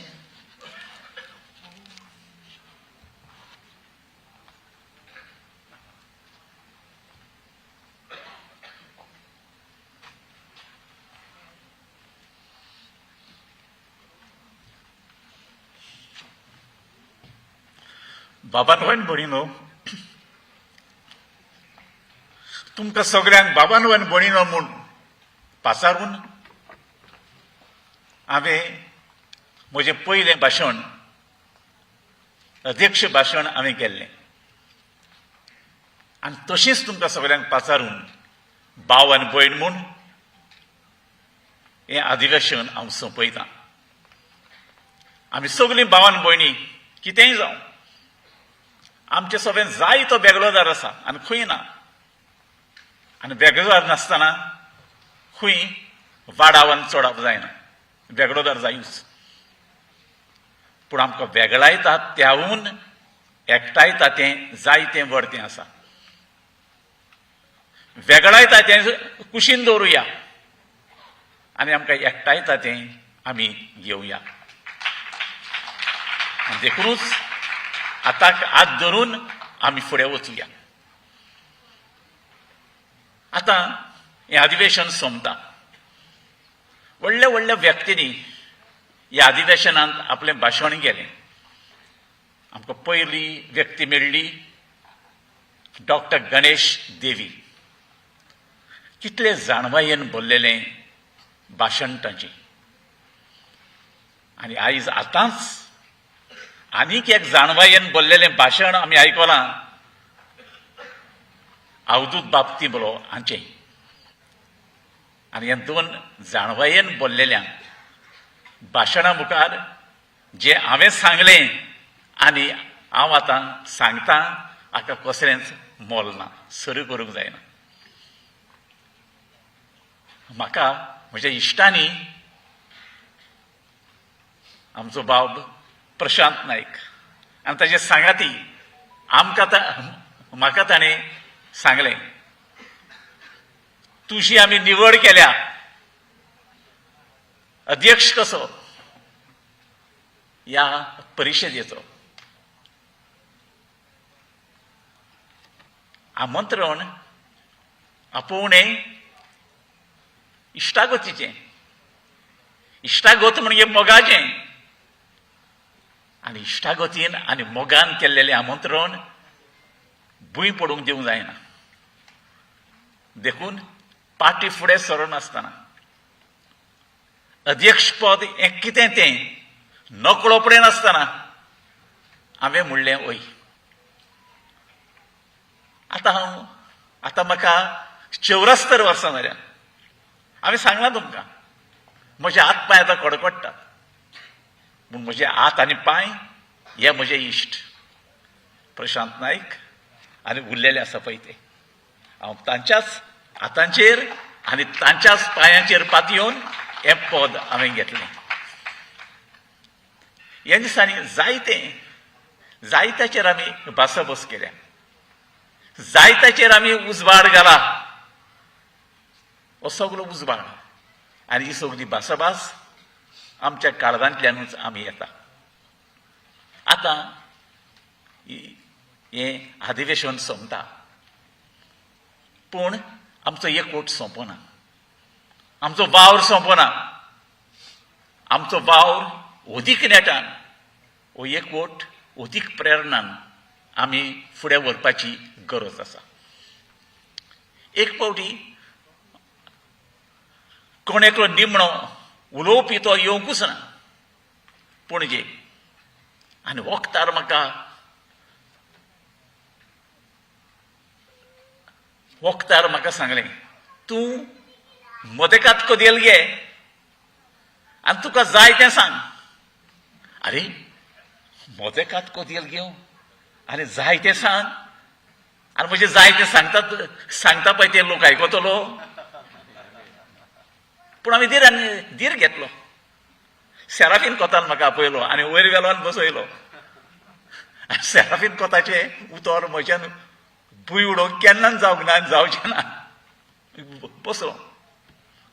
बाबान आनी भयणीनो, तुमकां सगळ्यांक बाबान आनी भयणीनो म्हूण पाचारून हांवें म्हजें पयलें भाशण, अध्यक्ष भाशण हांवें केल्लें. आनी तशेंच तुमकां सगळ्यांक पाचारून भाव आनी भयण म्हूण हें अधिवेशन हांव सोंपयतां. आमी सगळीं भाव आनी भयणी कितेंय जावं, आमचे सगळें जाय तो बेगलोदार आसा आनी खंय ना, आनी वेगळोदार नासतना खंय वाडाव आनी चडप जायना, वेगळोदार जायूच. पूण आमकां वेगळायता त्याहून एकठांयता तें जायतें व्हड तें आसा. वेगळायता तें कुशीन दवरुया आनी आमकां एकठांयता तें आमी घेवया. आनी देखूनच आतां हात धरून आमी फुडें वचुया. आतां हें अधिवेशन सोंपता. व्हडल्या व्हडल्या व्यक्तींनी ह्या अधिवेशनांत आपलें भाशण केलें. आमकां पयली व्यक्ती मेळ्ळी डॉक्टर गणेश देवी. कितले जाणवायेन भरलेलें भाशण तांचें. आनी आयज आतांच आनीक एक जाणवायेन भरलेलें भाशण आमी आयकलां, अवधूत बाब तिंबलो हांचें. आनी ह्या दोन जाणवायेन भरलेल्या भाशणा मुखार जें हांवें सांगलें आनी हांव आतां सांगतां हाका कसलेंच मोल ना, सरू करूंक जायना. म्हाका म्हज्या इश्टांनी आमचो बाब प्रशांत नायक आनी ताजे सांगाती आमकां म्हाका ताणें सांगलें, तुजी आमी निवड केल्या अध्यक्ष कसो ह्या परिशदेचो. आमंत्रण आपोवणें इश्टागतीचें, इश्टागत म्हणजे मोगाचें, आनी इश्टागतीन आनी मोगान केल्लेलें आमंत्रण भूंय पडूंक दिवंक जायना. देखून पार्टी फुडें सरनासतना अध्यक्षपद हें कितें तें नकळो पडनासतना हांवें म्हणलें वय. आतां हांव आतां म्हाका 74 वर्सां जाल्या. हांवें सांगलां तुमकां म्हजे हात पांय आतां कडकडटात, पूण म्हजे हात आनी पांय हे म्हजे इश्ट प्रशांत नायक आनी उरलेले आसा पळय ते. हांव तांच्याच हातांचेर आनी तांच्याच पांयांचेर पातयेवन हें पद हांवें घेतलें. ह्या दिसांनी जायते जायत्याचेर आमी भासाभास केल्या, जायत्याचेर आमी उजवाड घाला. हो सगलो उजवाड आनी ही सगली भासाभास आमच्या काळजांतल्यानूच आमी येता. आतां हें अधिवेशन सोंपता, पूण आमचो एकवट सोंपना, आमचो वावर सोंपना. आमचो वावर अदीक नेटान, हो एकवट अदीक प्रेरणान आमी फुडें व्हरपाची गरज आसा. एक फावटी कोण एकलो निमणो उलोवपी तो येवंकूच ना पणजे, आनी वखदार म्हाका वखदार म्हाका सांगलें, तूं मदेकात कदेल घे आनी तुका जाय तें सांग. आरे मदेकात कदेल घेवं आनी जाय तें सांग, आनी म्हजें जाय तें सांगता सांगता पळय ते लोक आयकतलो. पूण आमी धीर आनी धीर घेतलो. सेराफीन कोतान म्हाका आपयलो आनी वयर गेलो आनी बसयलो. आनी सेराफीन कोताचें उतर म्हज्यान भूंय उडोवंक केन्नाच जावंक ना आनी जावचें ना. बसलो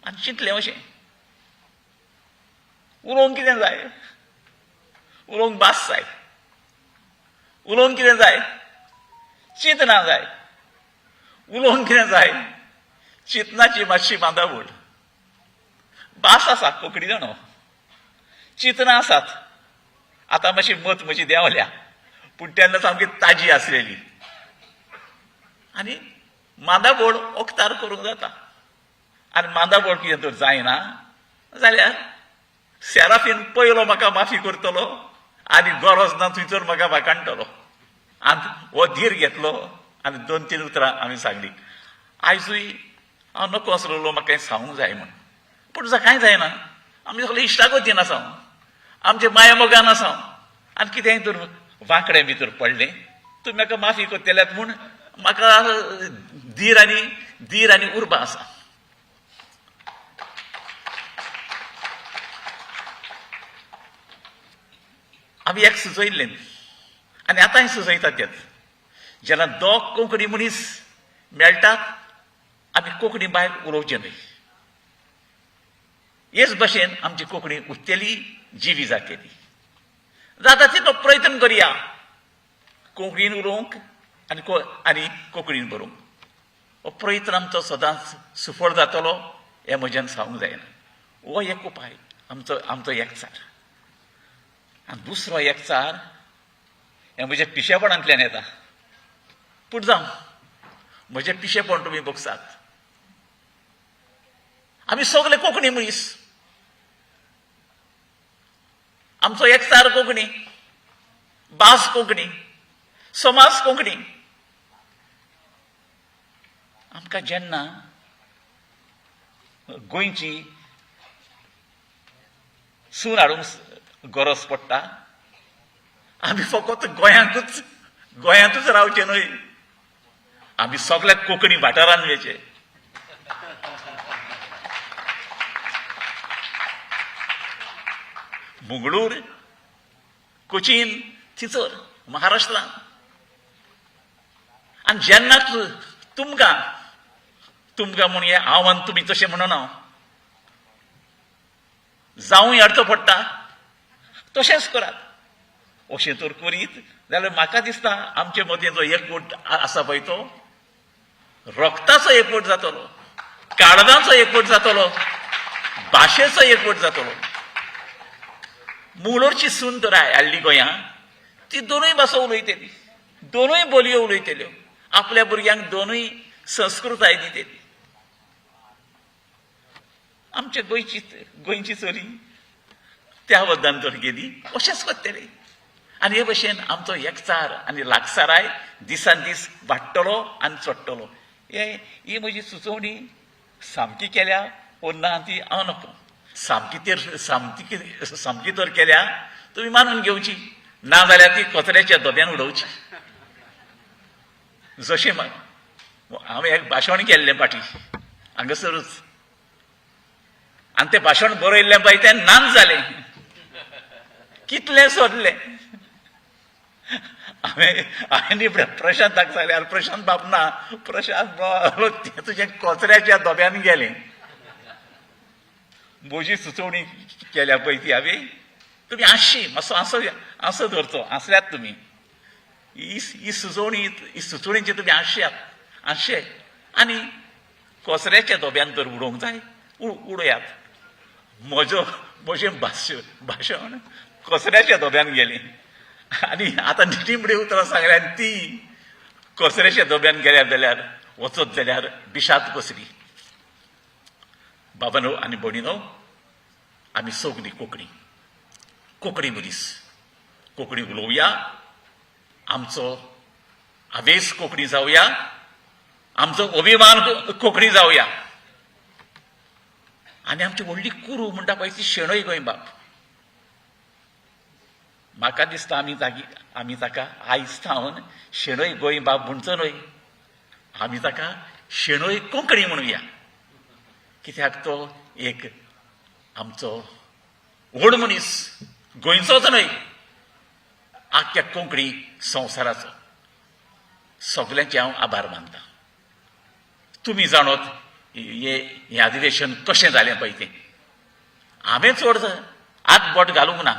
आनी चिंतलें अशें, उलोवंक कितें जाय, उलोवंक भास जाय, उलोवंक कितें जाय, चिंतना जाय, उलोवंक कितें जाय, चिंतनाची मातशी बांदावळ. भास आसा कोंकणी जाणो, चिंतना आसात. आतां मातशी मत म्हजी देंवल्या, पूण तेन्ना सामकी ताजी आसलेली. आनी मांदाबोळ ओक्तार करूंक जाता, आनी मांदाबोळ कितें तर जायना जाल्यार सेराफीन पयलो म्हाका माफी करतलो आनी गरज ना थंयसर म्हाका वाकाणटलो. आनी हो धीर घेतलो आनी 2-3 उतरां हांवें सांगली. आयजूय हांव नको आसलेलो म्हाका कांय सांगूंक जाय म्हूण, पूण कांय जायना. आमी सगळे इश्टागतीन आसा, आमचे माया मोगान आसा, आनी कितेंय तर वांकडें भितर पडलें तुमी म्हाका माफी करतल्यात म्हूण म्हाका धीर आनी उर्बा आसा. आमी एक सुचयल्लें आनी आतांय सुचयतात तेच, जेन्ना दोग कोंकणी मनीस मेळटात आमी कोंकणी भायर उलोवचें न्हय. हेच भशेन आमची कोंकणी उरतली, जिवी जातली. जाता तितलो प्रयत्न करया कोंकणीन उलोवंक आनी आनी कोंकणीन बरोवंक. हो प्रयत्न आमचो सदांच सुफळ जातलो हें म्हज्यान सांगूंक जायना. हो एक उपाय आमचो, आमचो एकचार. आनी दुसरो एकचार हें म्हज्या पिशेपणांतल्यान येता. पूण जावं, म्हजें पिशेपण तुमी भोगसात. आमी सगले कोंकणी मनीस, आमचो एकचार कोंकणी, भास कोंकणी, समाज कोंकणी. आमकां जेन्ना गोंयची सून हाडूंक गरज पडटा, आमी फकत गोंयांतूच रावचे न्हय, आमी सगल्या कोंकणी वाठारांत वयचे. मुंगळूर, कोचीन, थिंचर महाराष्ट्रान. आनी जेन्ना तुमकां तुमकां म्हूण हें हांव आनी तुमी तशें म्हणना, जावूं हाडचो पडटा, तशेंच करात. अशें तर करीत जाल्यार म्हाका दिसता आमचे मदीं जो एकवट आसा पळय तो रक्ताचो एकवट जातलो, काळजाचो एकवट जातलो, भाशेचो एकवट जातलो. मुंगलोरची सून तर हाडली गोंया, ती दोनूय भासो उलयतली, दोनूय बोलयो उलयतल्यो, आपल्या भुरग्यांक दोनूय संस्कृताय दितली. आमच्या गोंयची गोंयची चली त्या वद्दान तर गेली, अशेंच करतले. आनी हे भशेन आमचो एकचार आनी लागसाराय दिसान दीस वाडटलो आनी चडटलो. हे ही म्हजी सुचोवणी सामकी केल्या वो ना ती हांव नको, सामकी तर सामकी सामकी तर केल्या तुमी मानून घेवची, ना जाल्यार ती कचऱ्याच्या दोब्यान उडोवची. जशें हांवें एक भाशण केल्लें पाटी हांगासरूच, आनी तें भाशण बरयल्लें पळय तें नाच जालें, कितलें सोदलें हांवें. हांवें प्रशांताक सांगलें, प्रशांत बाब ना, प्रशांत बाब तें तुजें कचऱ्याच्या दोब्यान गेलें. म्हजी सुचोवणी केल्या पळय ती हांवें, तुमी हांसशी, मातसो हांसो हांसो धरचो, हांसल्यात तुमी. ही सुचोवणी, ही सुचोवणेची तुमी हांसयात, हांसचे आनी कचऱ्याच्या दोब्यान तर उडोवंक जाय उडयात. म्हजो म्हजें भाशण कचऱ्याच्या दोब्यान गेलें आनी आतां निमणी उतरां सांगल्या आनी ती कचऱ्याच्या दोब्यान गेल्या जाल्यार वचत जाल्यार बिशाद कसली. बाबानो आनी भयणीनो, आमी सगळीं कोंकणी कोंकणी मनीस, कोंकणी उलोवया, आमचो आवेस कोंकणी जावया, आमचो अभिमान कोंकणी जावया. आनी आमची व्हडली कुरू म्हणटा पळय ती शेणय गोंयबाब. म्हाका दिसता आमी आमी ताका आयज थावन शेणय गोंयबाब म्हणचो न्हय, आमी ताका शेणय कोंकणी म्हणुया. कित्याक तो एक आमचो व्हड मनीस, गोंयचोच न्हय, आख्ख्या कोंकणी संवसाराचो. सगल्यांचे हांव आभार मानता. तुमी जाणोत हें अधिवेशन कशें जालें पळय तें. हांवें चड हात बोट घालूंक ना,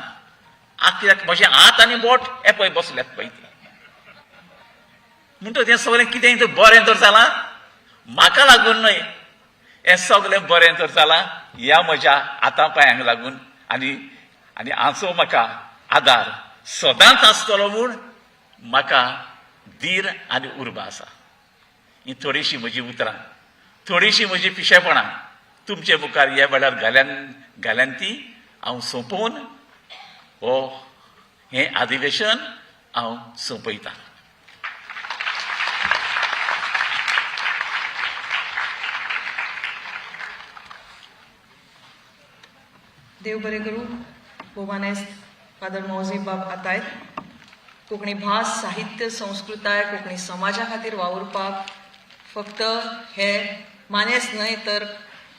कित्याक म्हजें हात आनी बोट हे पळय बसल्यात पळय तें. म्हणटकच हें सगळें कितें तर बरें तर जालां म्हाका लागून न्हय, हें सगळें बरें तर जालां ह्या म्हज्या हाता पांयांक लागून आनी आनी हाचो म्हाका आदार सदांच आसतलो म्हूण म्हाका धीर आनी उर्बा आसा. ही थोडीशी म्हजी उतरां, थोडीशी म्हजी पिशेपणां तुमचे मुखार ह्या वेळार घाल्यान घाल्यान ती हांव सोंपोवन हो हें अधिवेशन हांव सोंपयतां. देव बरें करूं भोवमानेस्त फादर मौजी बाब आतायत. कोंकणी भास, साहित्य, संस्कृताय, कोंकणी समाजा खातीर वावुरपाक फक्त हे मानेस्त न्हय तर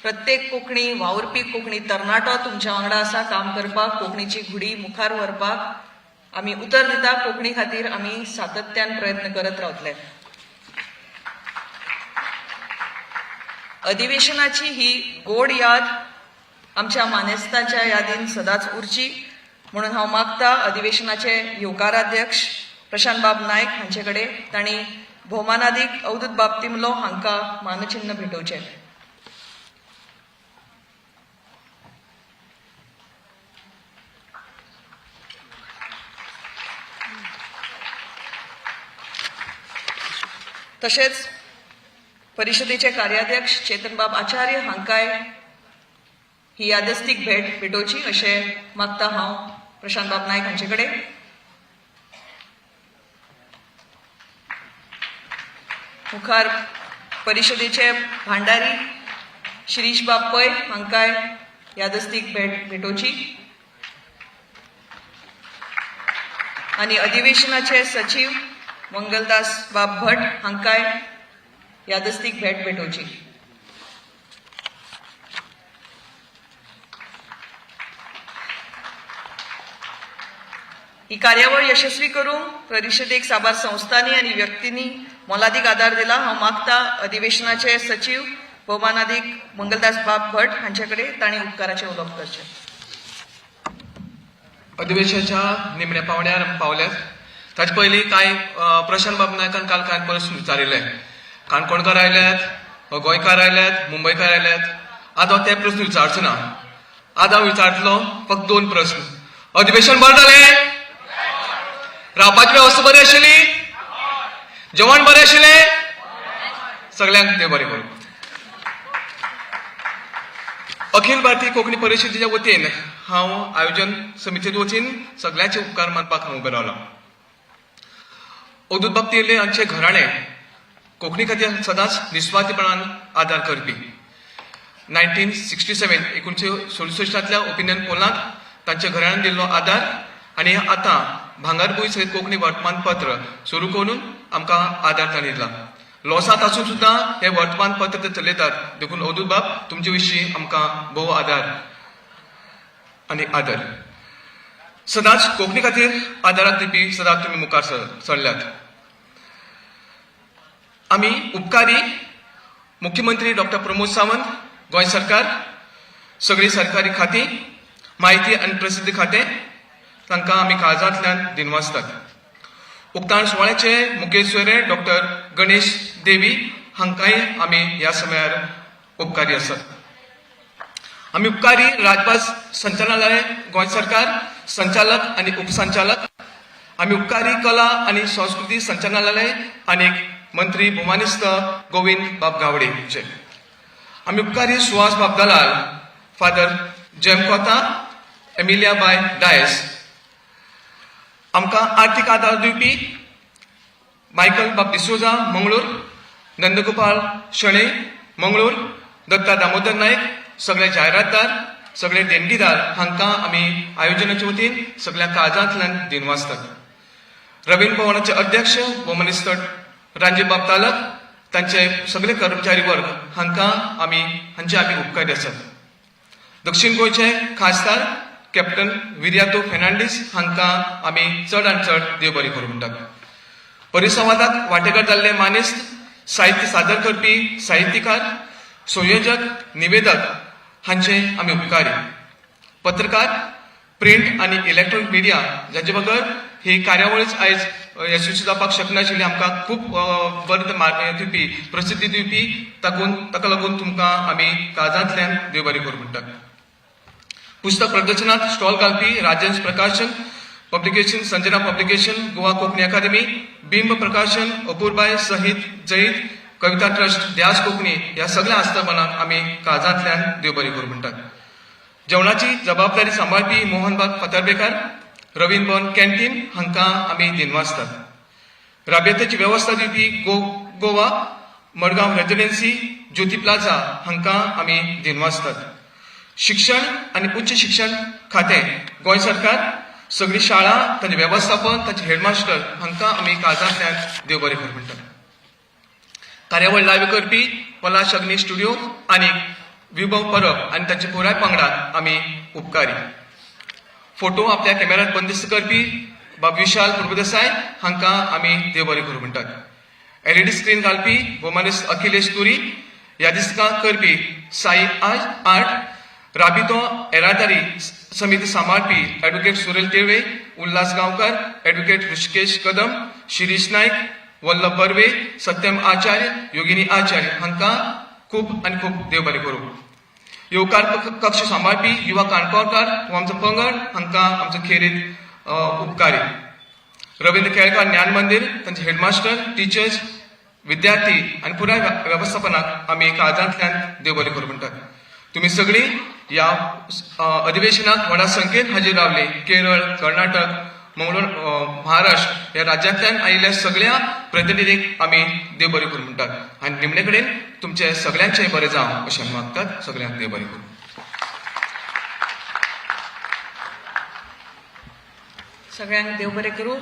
प्रत्येक कोंकणी वावुरपी कोंकणी तरणाटो तुमच्या वांगडा आसा काम करपाक, कोंकणीची घुडी मुखार व्हरपाक आमी उतर दिता. कोंकणी खातीर आमी सातत्यान प्रयत्न करत रावतले. अधिवेशनाची ही गोड याद आमच्या मानेस्तांच्या यादीन सदांच उरची म्हणून हांव मागता अधिवेशनाचे येवकाराध्यक्ष प्रशांत बाब नायक हांचे कडेन तांणी भोवमानादीक अवधूत बाब तिमलो हांकां मानचिन्ह भेटोवचें. तशेंच परिशदेचे कार्याध्यक्ष चेतनबाब आचार्य हांकांय ही यादस्तीक भेट भेटोवची अशें मागता हांव प्रशांत बाब नायक हांचे कडेन. मुखार परिशदेचे भांडारी शिरीष बाब पै हांकांय यादस्तीक भेट भेटोवची आनी अधिवेशनाचे सचीव मंगलदास बाब भट हांकांय यादस्तीक भेट भेटोवची. ही कार्यावळ यशस्वी करूंक परिशदेक साबार संस्थांनी आनी व्यक्तींनी मोलादीक आदार दिला. हांव मागता अधिवेशनाचे सचीव भोवमानादीक मंगलदास बाब भट हांचे कडेन तांणी उपकाराचें उलोवप करचें. अधिवेशनाच्या निमण्या पावंड्यार आमी पावल्यात. ताचे पयलीं कांय प्रशांत बाब नायकान काल कांय प्रस्न विचारिल्ले. काणकोणकार आयल्यात, गोंयकार आयल्यात, मुंबयकार आयल्यात. आतां हांव ते प्रस्न विचारचो ना. आतां हांव विचारतलो फक्त दोन प्रस्न. अधिवेशन बरें जालें? रावपाची वेवस्था बरी आशिल्ली? जेवण बरें आशिल्लें? सगल्यांक देव बरें करूं. अखिल भारतीय कोंकणी परिशदेच्या वतीन हांव आयोजन समितीचे वतीन सगल्यांचे उपकार मानपाक हांव उबें रावलां. अवधूत बाब तेर्ले हांचें घराणें कोंकणी खातीर सदांच निस्वार्थीपणान आदार करपी. 1967, 1967तांतल्या ओपिनियन पोलांत तांच्या घराण्यान दिल्लो आदार आनी आतां भांगरभूंय सयत कोंकणी वर्तमानपत्र सुरू करून आमकां आदार तांणी दिला. लॉसांत आसून सुद्दां हें वर्तमानपत्र ते चलयतात. देखून अवधूत बाब, तुमचे विशीं आमकां भोव आदार आनी आदर. सदांच कोंकणी खातीर आदाराक दिवपी सदांच तुमी मुखार सरल्यात. आमी उपकारी मुख्यमंत्री डॉक्टर प्रमोद सावंत, गोंय सरकार, सगळीं सरकारी खातीं, म्हायती आनी प्रसिद्धी खातें, तांकां आमी काळजांतल्यान दिनवासतात. उक्ताण सुवाळ्याचे मुखेल सोयरे डॉक्टर गणेश देवी हांकांय आमी ह्या समयार उपकारी आसात. आमी उपकारी राजभास संचालनालय, गोंय सरकार, संचालक आनी उपसंचालक. आमी उपकारी कला आनी संस्कृती संचालनालय आनी मंत्री भोवमानेस्त गोविंद बाब गावडे. आमी उपकारी सुहास बाब दलाल, फादर जेम कोता, एमिलिया बाय डायस. आमकां आर्थीक आदार दिवपी मायकल बाब डिसोजा, मंगळूर, नंदगोपाल शणै, मंगळूर, दत्ता दामोदर नायक, सगळे जायरातदार, सगळे देणगीदार हांकां आमी आयोजनाच्या वतीन सगळ्या काळजांतल्यान दिनवासतात. रवींद्र भवनाचे अध्यक्ष भोवमानेस्त रांजीव बाब तालक, तांचे सगळे कर्मचारी वर्ग हांकां आमी हांचे आमी उपकारी आसात. दक्षिण गोंयचे खासदार कॅप्टन विरियातो फेर्नांडीस हांकां आमी चड आनी चड देव बरें करूं म्हणटात. परिसंवादाक वांटेकार जाल्ले मानेस्त, साहित्य सादर करपी साहित्यकार, संयोजक, निवेदक हांचे आमी उपकारी. पत्रकार, प्रिंट आनी इलेक्ट्रॉनिक मिडिया, जाचे बगर ही कार्यावळीच आयज यशस्वी जावपाक शकनाशिल्ली, आमकां खूब बरें हें दिवपी, प्रसिद्धी दिवपी, ताकून ताका लागून तुमकां आमी काळजांतल्यान देव बरें करूं म्हणटात. पुस्तक प्रदर्शनात स्टॉल घालपी राजेंद्र प्रकाशन पब्लिकेशन, संजना पब्लिकेशन, गोवा कोंकणी अकादमी, बिंब प्रकाशन, अपुरबाय सहित जैत कविता ट्रस्ट, ध्यास कोंकणी ह्या सगळ्या आस्थापनाक आमी काळजांतल्यान देव बरें करूं म्हणटात. जेवणाची जबाबदारी सांबाळपी मोहनबाब फातर्बेकार, रवींद्र भवन कॅन्टीन हांकां आमी दिनवासतात. राबित्याची वेवस्था दिवपी गोवा मडगांव रेजिडेन्सी, ज्योती प्लाझा हांकां आमी दिनवासतात. शिक्षण आनी उच्च शिक्षण खातें, गोंय सरकार, सगळी शाळा, तांचें वेवस्थापन, तांचे हेडमास्टर हांकां आमी काळजांतल्यान देव बरें करूं म्हणटात. कार्यावळ लायव्ह करपी पलाश अग्नी स्टुडिओ आनी विभव परब आनी तांच्या पुराय पंगडाक आमी उपकारी. फोटो आपल्या कॅमेऱ्यात बंदिस्त करपी बाब विशाल प्रभुदेसाय हांकां आमी देव बरें करूं म्हणटात. एलईडी स्क्रीन घालपी भोवमानेस्त अखिलेश तुरी, यादिस्तिकां करपी साई आर्ट, राबितो येरादारी समिती सांबाळपी ॲडव्होकेट सुरेल तिळवे, उल्हास गांवकर, ॲडव्होकेट ऋषिकेश कदम, शिरीष नायक, वल्लभ बर्वे, सत्यम आचार्य, योगिनी आचार्य हांकां खूब आनी खूब देव बरें करूं. येवकार कक्ष सांबाळपी युवा काणकोणकार हो आमचो पंगड हांकां आमचो खेरीत उपकारी. रवींद्र केळकार ज्ञान मंदिर, तांचे हेडमास्टर, टिचर्स, विद्यार्थी आनी पुराय वेवस्थापनाक आमी काळजांतल्यान देव बरें करूं म्हणटात. तुमी सगळीं ह्या अधिवेशनाक व्हडा संख्येन हाजीर रावले. केरळ, कर्नाटक, मंगळूर, महाराष्ट्र ह्या राज्यांतल्यान आयिल्ल्या सगळ्या प्रतिनिधींक आमी देव बरें करूं म्हणटात आनी निमणे कडेन तुमचे सगळ्यांचें बरें जावं अशें आमी मागतात. सगळ्यांक देव बरें करूं. सगळ्यांक देव बरें करूं.